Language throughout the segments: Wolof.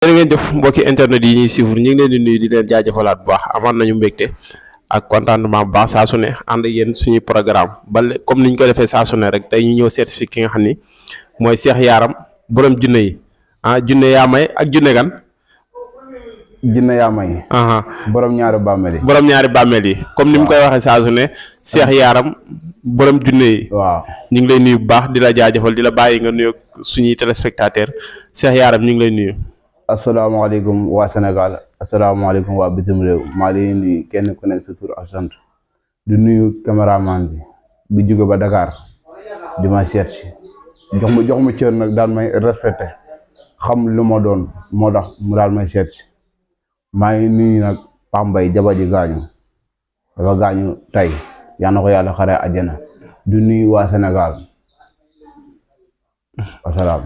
jërë ngeen jëf mbokki internet yi ñuy suivre ñu ngi leen di nuyu di leen jaajëfalaat bu baax amaan nañu mbégte ak contentement bu baax saa su ne ànd ak yéen suñuy programme comme niñ ko defee saa su ne rek tey ñu ñëw certifié ki nga xam ni mooy Cheikh Yaram borom junne yi junne yaa may ak junne gan. jinne yaa may. borom ñaari bàmmeel yi. borom ñaari bàmmeel yi comme ni mu koy waxee saa su ne Cheikh Yaram borom junne yi. waaw ñu ngi lay nuyu bu baax di la jaajëfal di la bàyyi nga nuyu suñuy téléspectateur Cheikh Yaram ñu ngi lay nuyu. asalaamaaleykum waa Sénégal asalaamaaleykum waa bitim réew maa ngi leen di kenn ku nekk sa tur ak sant di nuyu caméraman bi jóge ba Dakar di ma seet si jox ma cër nag daal may respecté xam lu ma doon moo tax mu daal may seet si maa ngi nuyu nag Pambay jaba ji gaañu dafa gaañu tey yaa na ko yàlla xare àjjana di nuyu waa Sénégal asalaam.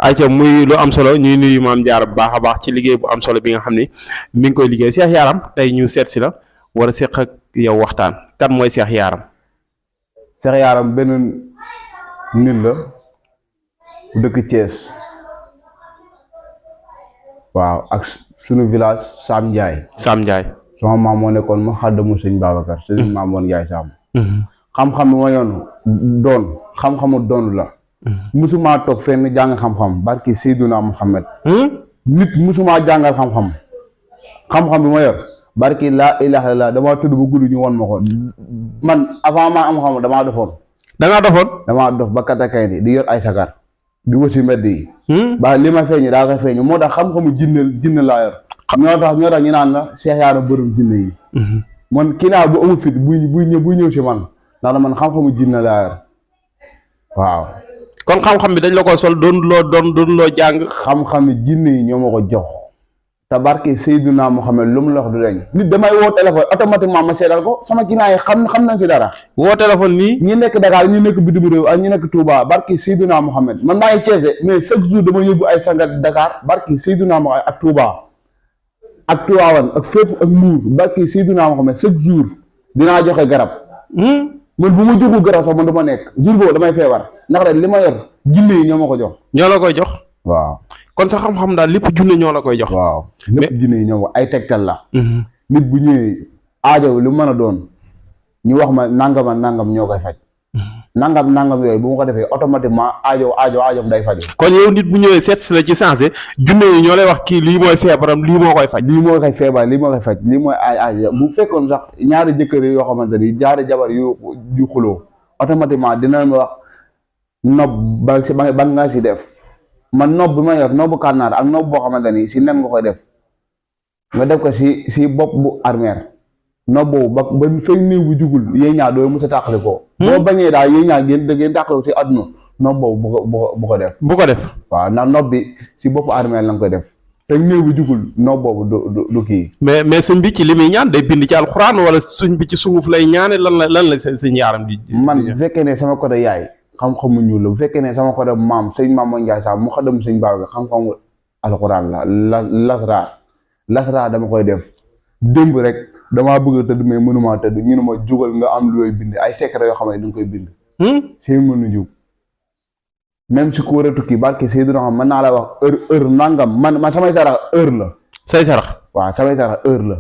ayca muy lu am solo ñuy nuyu Maam Jaara bu baax a baax ci liggéey bu am solo bi nga xam ni mi ngi koy liggéey Cheikh Yaram tey ñu seet si la war a seq ak yow waxtaan kan mooy Cheikh Yaram. Cheikh Yaram benn nit la bu dëkk Thiès waaw ak sunu village Sam Ndiaye. Sam Ndiaye. sama maam moo nekkoon ma xaddamu sëñ Babacar sëñ maam woon Ndiaye Sam. xam-xam bi ma yoon doon xam-xamu doon la. musuma toog fenn jàng xam-xam barki Seydina Muhammad nit musuma jàngal xam-xam bi ma yor barki laa ilaaha illallaah damaa tudd ba guddi ñu won ma ko man avant maa am xam damaa dofoon. damaa dof ba katakay ni di yor ay sagar di wësi mbedd yi. ba li ma feeñu daa koy feeñu moo tax xam-xamu jinne laa yor. ñoo tax ñu naan la Cheikh Yaram borom jinne yi. man kii naa bu amul fit buy ñëw si man ndax man xam-xamu jinne laa yor waaw. kon xam-xam bi dañ la ko sol doon loo jàng. xam-xam jinne yi ñoo ma ko jox te barke Seydina Muhammad lu mu la wax du deñ nit damay woo téléphone automatiquement ma seetal ko sama client yi xam nañ si dara. woo téléphone nii. ñi nekk Dakar ñi nekk bitim réew ak ñi nekk Touba barke Seydina Muhammad man maa ngi Thiès mais chaque jour dama yóbbu ay sangat Dakar barke Seydina Muhammad ak Touba ak Tivaouane ak fépp ak Mbour barke Seydina Muhammad chaque jour dinaa joxe garab. man bu ma joxul garab sax man dama nekk jour boobu damay feebar ndax rek li ma yor jinne yi ñoo ma ko jox. ñoo la koy jox. waaw kon sa xam-xam daal lépp junne ñoo la koy jox. waaw lépp jinne yi ñoo ko ay tegtal la. nit bu ñëwee aajo lu mën a doon ñu wax ma nangam ñoo koy faj. nangam yooyu bu ma ko defee automatiquement aajoom day faj. kon yow nit bu ñëwee seet si la ci sensé junne yi ñoo lay wax kii lii mooy feebaram lii moo koy faj. lii moo koy faj lii mooy aajo bu fekkoon sax ñaari jëkkër yoo xamante ni ñaari jabar yu xuloo automatiquement dina ma wax nob ba nga si def man nob bi ma yor nobu kànnaar ak nob boo xamante ni si nen nga koy def nga def ko si bopp bu armeer nob boobu ba fekk néew bu jugul yéen ñaar doo mos a tàqali ko. boo bañee daal yéen ñaar ngeen tàqali ko si àdduna nob boobu bu ko def. bu ko def. waaw ndax nob bi si boppu armeer la nga koy def fekk néew bu jugul nob boobu du kii. mais sëñ bi ci li muy ñaan day bind ci alxuraan wala sëñ bi ci sunguf lay ñaane lan la sëñ Yaram di. man bu fekkee ne sama côté yaay xam-xamu ñuul la bu fekkee ne sama côté maam sëñ maam mooy Ndiaye Sam mu xadam sëñ Ba xam-xamu alxuraan la lasra dama koy def démb rek damaa bëgg a tëdd mais mënumaa tëdd ñu ne ma jugal nga am looy bind ay secret yoo xam ne da nga koy bind. si mënu jug même si ku war a tukki barke Seydou xam mën naa la wax heure nangam man samay sarax heure la. say sarax. waaw samay sarax heure la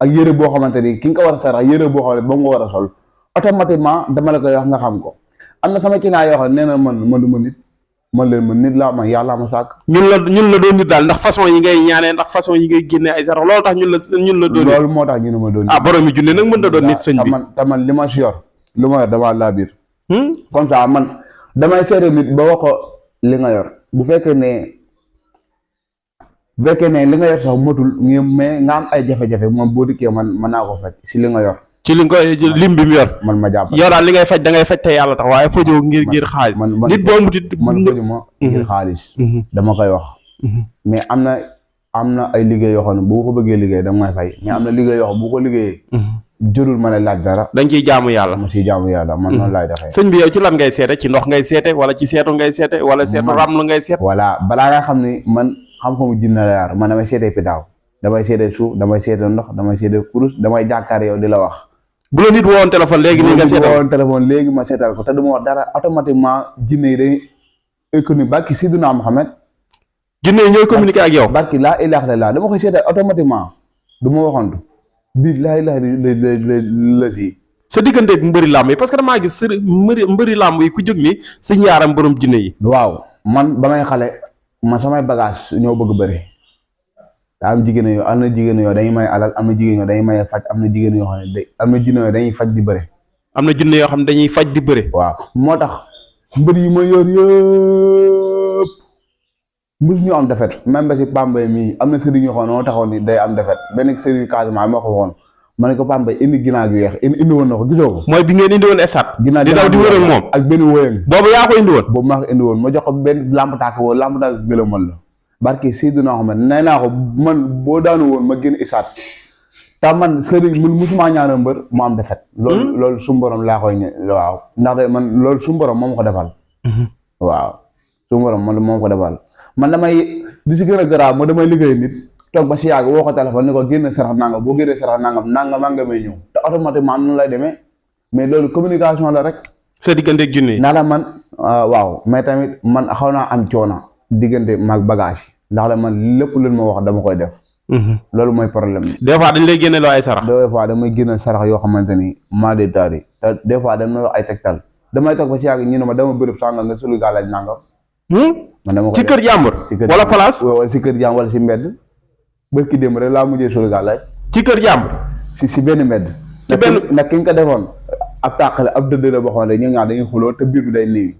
ak yére boo xamante ni ki nga ko war a sarax yére boo xam ne ba nga war a sol automatiquement dama la koy wax nga xam ko am na sama client yoo xam ne nee na man du ma nit man leen man nit laa man yàlla ma sàkk. ñun la doon nit daal ndax façon yi ngay ñaanee ndax façon yi ngay génnee ay sarax loolu tax ñun la doon nit. loolu moo tax ñu ne ma doon nit. borom mi junne nag mën na doon nit sëñ bi. te man li ma si yor lu ma yor damaa laa biir. comme ça man damay seede nit ba wax ko li nga yor bu fekkee ne li nga yor sax motul mais nga am ay jafe-jafe moom boo dikkee man mën naa ko faj si li nga yor. ci li nga koy lim bi mu yor. man ma jàpp yow daal li ngay faj da ngay faj te yàlla tax waaye fajoo ngir xaalis. nit boo mutit man fajuma ngir xaalis. dama koy wax. mais am na ay liggéey yoo xam ne bu ko bëggee liggéey da nga may fay mais am na liggéey yoo xam bu ko liggéeyee. jërul ma ne laaj dara. dañ ciy jaamu yàlla. ma ciy jaamu yàlla man noonu laay defee. sëñ bi yow ci lan ngay seete ci ndox ngay seete wala ci seetu ngay seete wala seetu ramlu ngay seet. voilà balaa nga xam ni man xam-xamu jinne la yaar man damay seete pitaaw damay seete suuf damay seete ndox damay seete kurus damay jàkkaar yow di la wax. bu la nit woon téléphone léegi nii nga seetal woon téléphone léegi ma seetal ko te du ma wax dara automatiquement jinne yi dañuy économie bàkki Seydina Mohamed jinne yi ñooy communiquer ak yow. barki laa ilaaha illallaah dama koy seetal automatiquement du ma waxantu bii laa ilaaha la si. sa digganteeg mbëri làmb yi parce que damaa gis mbëri làmb yi ku jóg ni sëñ Yaaram borom jinne yi. waaw man ba may xale man samay bagage ñoo bëgg bëri daa am jigéen yoo am na jigéen yoo dañuy may alal am na jigéen yoo dañuy may faj am na jigéen yoo xam ne am na jinne yoo dañuy faj di bëri. am na jinne yoo xam ne dañuy faj di bëri. waaw moo tax mbër yi ma yor yëpp mos ñu am defet même ba si Pambay mii am na sëriñ yoo xam ne moo taxoon ni day am defet benn sëriñ Casamance moo ko waxoon ma ne ko Pambay indi ginnaaw gi weex indi woon na ko gisoo ko. mooy bi ngeen indi woon esat ginnaaw di daw di wër ak moom ak benn wëyëng. boobu yaa ko indi woon. boobu maa ko indi woon ma jox ko benn lamp tàkk woon lamp tàkk gëlëmal la barki Seydina Ahmed nee naa ko man boo daanu woon ma génn isaat te man sëriñ mun musuma ñaanal mbër mu am defet loolu suñu borom laa koy waaw ndax de man loolu suñu borom moom ko defal. waaw suñu borom moom ko defal man damay li si gën a garaaw ma damay liggéey nit toog ba si yàgg woo ko téléphone ni ko génn sarax nangam boo génnee sarax nangam nga may ñëw te automatiquement am na lay demee mais loolu communication la rek. sa digganteeg junne yi. naa la man waaw mais tamit man xaw naa am coono diggante maag bagage ndax la man lépp lu ma wax dama koy def. loolu mooy problème bi. des fois dañ lay génne loo ay sarax. des fois damay génne sarax yoo xamante ni maa de taari te des fois damay wax ay tegtal damay toog ba si yàgg ñu ne ma dama bërëb sànga nga sulu gàllaaj nangam. man dama ci kër jàmbur. wala place wala si kër jàmbur wala si mbedd. bërki démb rek laa mujjee sulu gàllaaj. ci kër jàmbur. si benn mbedd. ci benn nag ki nga ko defoon ab tàqale ab dëdd la boo xam ne ñoom ñaar dañuy xuloo te biir bi day néew.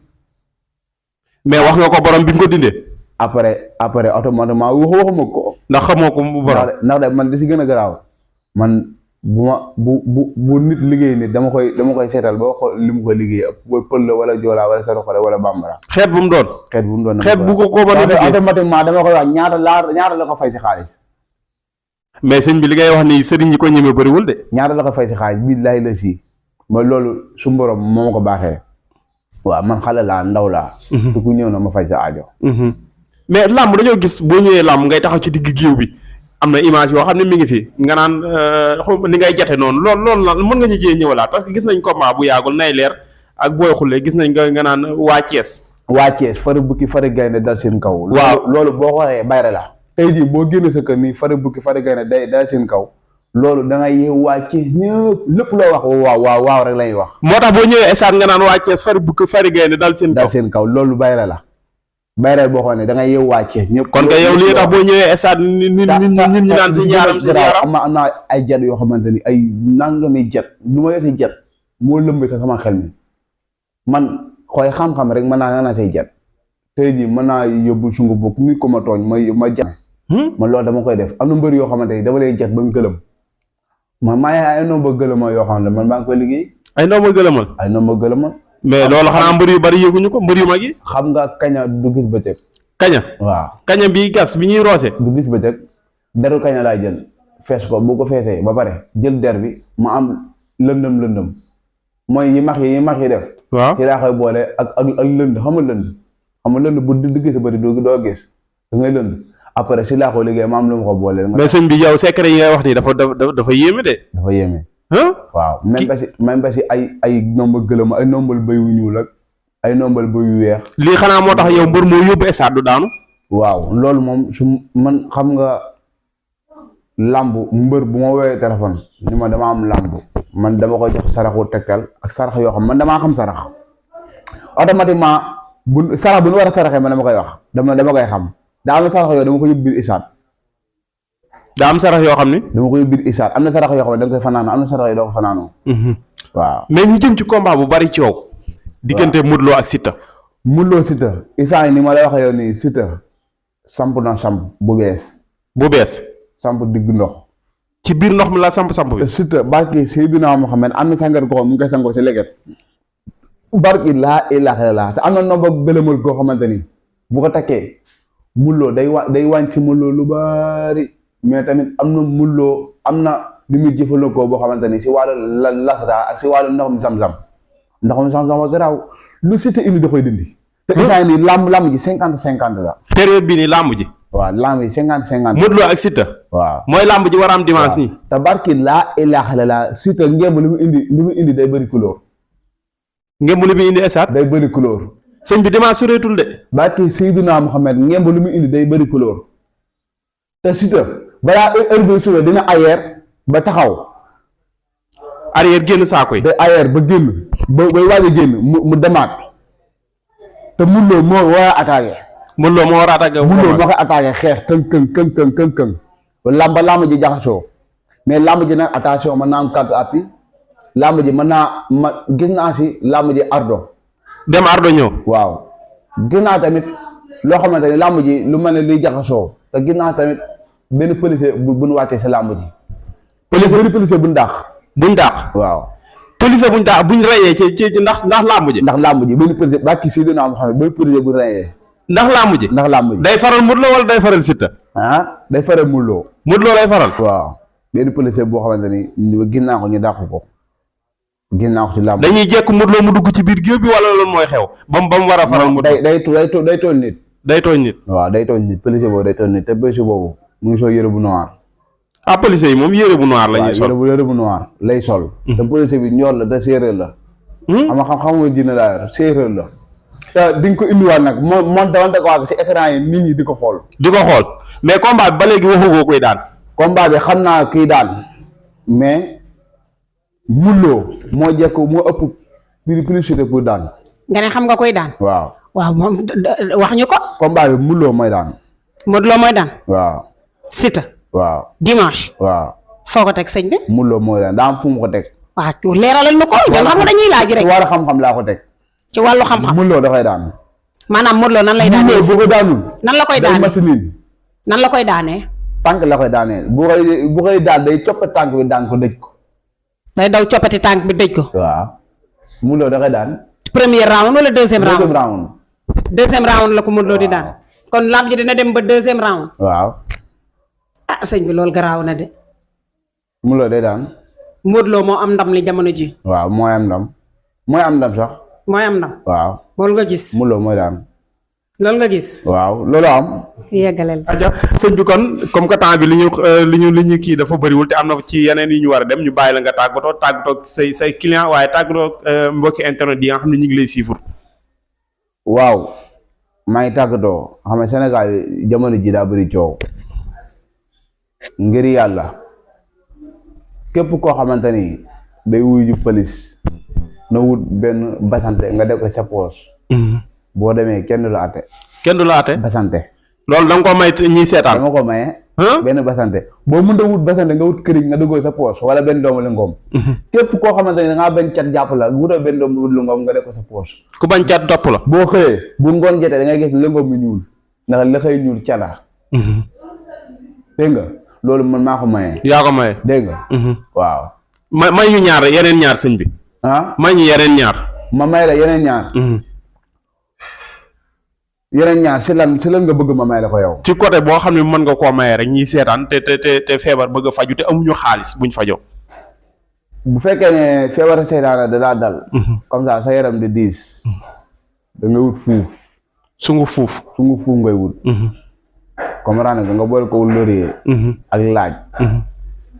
mais wax nga ko borom bi nga ko dindee. après automatiquement waxuma ko. ndax xamoo ko mu borom. ndax de man li si gën a garaaw man bu nit liggéey nit dama koy seetal ba xool li mu ko liggéey pël la wala joolaa wala saraxole wala bambara. xeet bu mu doon. xeet bu ko mën a liggéey automatiquement dama koy wax ñaata la ko fay si xaalis. mais sëñ bi li ngay wax ni sëriñ ñi ko ñemee bëriwul de. ñaata la ko fay si xaalis billaahi la si ma loolu su borom moo ma ko baaxee. waaw man xale laa ndaw laa. su ku ñëw na ma fay sa aajo. mais làmb dañoo gis boo ñëwee làmb ngay taxaw ci digg géew bi am na image yoo xam ne mi ngi fi nga naan ni ngay jate noonu loolu la mën nga ñu cee ñëwalaat parce que gis nañ combat bu yàggul nay leer ak booy xulle gis nañ nga naan waa Thiès. waa Thiès fari bukki fari gaynde dal seen kaw. waaw loolu boo xoolee bayre la. tey jii boo génne sa kër nii fari bukki fari gaynde day dal seen kaw loolu da ngay yeewu waa Thiès ñëpp lépp loo wax waaw rek lay wax. moo tax boo ñëwee stade nga naan waa Thiès fari bukki fari gaynde dal seen kaw loolu bayre la. bayre boo xam ne da ngay yeewu waa Thiès ñëpp. kon kay yow lii tax boo ñëwee stade nit ñi naan seen yaaram seen yaaram. am naa ay jet yoo xamante ni ay nangami jet du ma yore jet moo lëmbee sa sama xel mi man xooy xam-xam rek mën naa say jet tey jii mën naa yóbbu sungu bokk nit ko ma tooñ ma jet. man loolu dama koy def am na mbër yoo xamante ni dama lay jet ba mu gëlëm man maa ngi ay nomba gëlëma yoo xam ne man maa ngi koy liggéey. ay nomba gëlëmal. mais loolu xanaa mbër yu bari yëguñu ko mbër yu mag yi. xam nga kaña du gis bëccëg. kaña. waaw kaña bi gas bi ñuy roose. du gis bëccëg deru kaña laay jël fees ko boo ko feesee ba pare jël der bi ma am lëndëm mooy yi max yi def. waaw ci laa koy boole ak lënd xam nga lënd bu digg sa bëri doo gis da ngay lënd après si laa ko liggéey ma am lu ma ko boole. mais sëñ bi yow secret yi ngay wax nii dafa yéeme de. dafa yéeme. waaw même ba si ay nombal gëlëm ay nombal bëy wu ñuul ak ay nombal bëy wu weex. lii xanaa moo tax yow mbër moo yóbbu stade du daanu. waaw loolu moom su man xam nga làmb mbër bu ma woowee téléphone ni ma dama am làmb man dama koy jox saraxu tegtal ak sarax yoo xam man damaa xam sarax automatiquement sarax bu nu war a saraxee man dama koy wax dama koy xam daa am sarax yoo dama ko yóbbu biir isaat. daa am sarax yoo xam ni. dama koy biir isaat am na sarax yoo xam ne da nga koy fanaanoo am na sarax yoo doo ko fanaanoo. waaw mais ñu jëm ci combat bu bari coow. diggante Modou Lo ak Siteu. Modou Lo Siteu isaat yi ni ma lay waxee yow nii Siteu samp na samp bu bees. samp digg ndox. ci biir ndox mi la samp bi. te Siteu barki Seydina Muhammad am na sangar goo xam mu ngi koy sangoo ci leget. barki laa ilaaha illallaah te am na nomba gëlëmal goo xamante ni bu ko takkee Modou Lo day wàññi ci Modou Lo lu bari. mais tamit am na Modou Lo am na li muy jëfandikoo boo xamante ni si wàllu lasra ak si wàllu ndoxum sam-sam wa garaaw lu Siteu indi da koy dindi. te instant nii làmb ji 50-50 la. période bii nii làmb ji. waaw làmb ji 50-50. Modou Lo ak Siteu. waaw mooy làmb ji war a am dimanche nii. te barki laa ilaaha illallaah Siteu ngemb li mu indi day bëri couleur. ngemb li mu indi esaat. day bëri couleur. sëñ bi dimanche sureetul de. barki Seydina Mohamed ngemb lu mu indi day bëri couleur te Siteu balaa heure bi suba dina arrière ba taxaw. arrière génn saako yi. day arrière ba génn bay waaj a génn mu demaat te Modou Lo moo war a attaqué. Modou Lo moo war a attaqué. Modou Lo moo koy attaqué xeex këng làmb ji jaxasoo mais làmb ji nag attention mën naa am carte appui làmb ji mën naa gis naa si làmb ji ardo dem ardo ñëw. waaw gis naa tamit loo xamante ni làmb ji lu mel ne luy jaxasoo te gis naa tamit benn policier bu nu wàccee si làmb ji. policier bu ñu dàq. buñ dàq. waaw. policier buñ dàq buñ reyee ci ndax làmb ji. ndax làmb ji benn policier ba kii si dina am xam ne benn policier bu reyee. ndax làmb ji. ndax làmb ji. day faral Modou Lo wala day faral Siteu. day faral Modou Lo. Modou Lo lay faral. waaw benn policier boo xamante ni gis naa ko ñu dàq ko. gis naa ko si làmb. dañuy jekk Modou Lo mu dugg ci biir géew bi wala loolu mooy xew. ba mu war a faral Modou Lo day tooñ nit. day tooñ nit. waaw day tooñ nit policier boobu day tooñ nit te policier boobu mu ngi soo yëre bu noir. policier yi moom yére bu noir la ñuy sol. yére bu noir lay sol. te policier bi ñool la te séeréer la. xam nga dina laa yor séeréer la. te di nga ko indiwaat nag moom dawante ko wax si écran yi nit ñi di ko xool. di ko xool mais combat bi ba léegi waxugoo koy daan. combat bi xam naa kii daan mais Modou Lo moo jekk moo ëpp publicité pour daan. nga ne xam nga koy daan. waaw moom wax ñu ko. combat bi Modou Lo mooy daan. Modou Lo mooy daan. waaw. Siteu. waaw dimanche. waaw. foo ko teg sëñ bi. Modou Lo mooy daan daa am fu mu ko teg. waaw leeralal ma ko ñoom xam nga dañuy laaj rek. ci wàllu xam-xam laa ko teg. ci wàllu xam-xam Modou Lo dafay daan. maanaam Modou Lo nan lay daanee. bu ko daanul. nan la koy daanee machine. nan la koy daanee. tànk la koy daanee bu koy daan day coppe tànk bi daan ko dëj ko. day daw coppati tànk bi dëj ko. waaw Modou Lo dafay daan. premier round wala deuxième round. deuxième round. deuxième round la ko Modou Lo di daan. kon lamb ji dina dem ba deuxième round. waaw. sëñ bi loolu garaaw na de. Modou Lo day daan. Modou Lo moo am ndam li jamono ji. waaw mooy am ndam sax. mooy am ndam. waaw loolu nga gis. Modou Lo mooy daan. loolu nga gis. waaw loolu am. yeggaleel. aja sëñ bi kon comme que temps bi li ñu kii dafa bëriwul te am na ci yeneen yi ñu war a dem ñu bàyyi la nga tàggatoo say client waaye tàggatoo mbokki internet yi nga xam ne ñu ngi lay siifur. waaw maa ngi tàggatoo xam ne Sénégal jamono ji daa bëri coow ngir yàlla képp koo xamante ni day wuyu ji police na wut benn basante nga def ko sa poos boo demee kenn du la àtte. kenn du la àtte basante. loolu da nga ko may ñiy seetaan. dama ko maye. benn basante boo mënta wut basante nga wut këriñ nga duggoo sa poos wala benn doomu la ngoom. képp koo xamante ni da ngaa bañ cat jàpp la wutal benn doomu lu ngoom nga def ko sa poos. ku bañ cat topp la. boo xëyee bu ngoon jotee da ngay gis lëngoom mi ñuul ndax la xëy ñuul cala. dégg nga loolu man maa ko maye. yaa ko maye. dégg nga. waaw. may ñu ñaar yeneen ñaar sëñ bi. may ñu yeneen ñaar. ma may la yeneen ñaar. yeneen ñaar si lan nga bëgg ma may la ko yow. ci côté boo xam ne mën nga koo maye rek ñiy seetaan te feebar bëgg a faju te amuñu xaalis buñ fajoo. bu fekkee ne feebar seytaane da daa dal. comme ça sa yaram di diis. da nga wut fuuf. sungu fuuf ngay wut. comme raana nga boole ko laurier. ak laaj.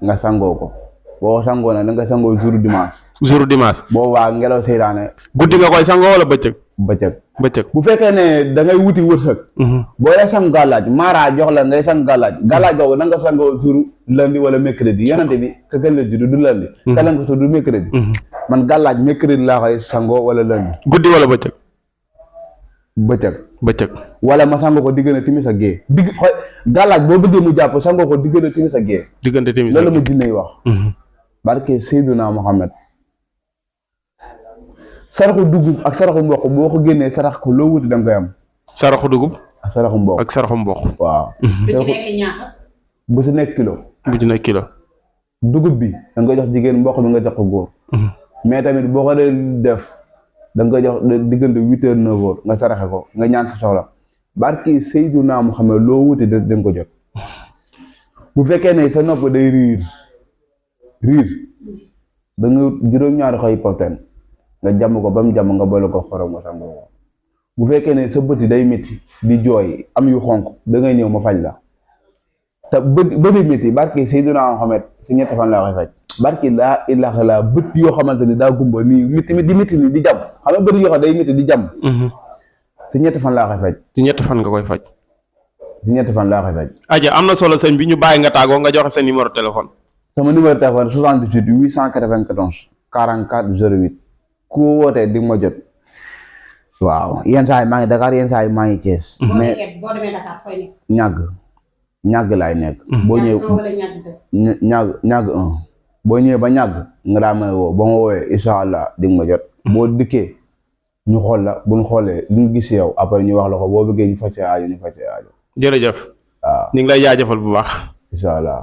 nga sangoo ko. boo sangoo nag da nga sangoo jour dimanche. boobaa ngelaw seytaane. guddi nga koy sangoo wala bëccëg. bëccëg bu fekkee ne da ngay wuti wërsëg. boo dee sang gàllaaj maara jox la ngay sang gàllaaj googu na nga sangoo jour lundi wala mercredi yonante bi ka gën la judd du lundi. ka la nga so du mercredi. man gàllaaj mercredi laa koy sangoo wala lundi. guddi wala bëccëg. bëccëg. wala ma sangoo ko diggante timis ak gée. gàllaaj boo bëggee mu jàpp sangoo ko diggante timis ak gée. loolu ma jinne yi wax. barke Seydina Mohamed. saraxu dugub ak saraxu mboq boo ko génnee sarax ko loo wuti da nga koy am. saraxu dugub. ak saraxu mboq. waaw. bu ci nekk kilo. dugub bi da nga koy jox jigéen mboq bi nga jox ko góor. mais tamit boo ko dee def da nga koy jox diggante 8h 9h nga saraxe ko nga ñaan sa soxla barki Seydina Muhammad loo wuti da nga ko jot. bu fekkee ne sa nopp day riir da nga juróom-ñaari xoy poten nga jàmm ko ba mu jàmm nga boole ko xorom nga sangoo ko. bu fekkee ne sa bët yi day métti di jooy am yu xonq da ngay ñëw ma faj la te bëti métti barki Seydina Muhammad si ñetti fan laa koy faj barki laa ilaaha illa bët yoo xamante ni daa gumba nii métti nii di jàmm xam nga bët yoo xam day métti di jàmm ci ñetti fan laa koy faj. ci ñetti fan nga koy faj. ci ñetti fan laa koy faj. aja am na solo sëñ bi ñu bàyyi nga tàggoo nga joxe sa numéro téléphone. sama numéro téléphone 78 894 44 08 ku wootee di ma jot. waaw yenn saa yi maa ngi Dakar yenn saa yi maa ngi Thiès. mais boo demee Dakar fooy ñàgg laay nekk. boo ñëwee ñàgg boo ñëwee ba ñàgg nga daa may woo ba ma woowee incha allah di nga ma jot. boo dikkee ñu xool la bu ñu xoolee li ñu gis yow après ñu wax la ko boo bëggee ñu fàccee aajo ñu fàccee aajo. jërëjëf. waaw ñu ngi lay jaajëfal bu baax. incha allah.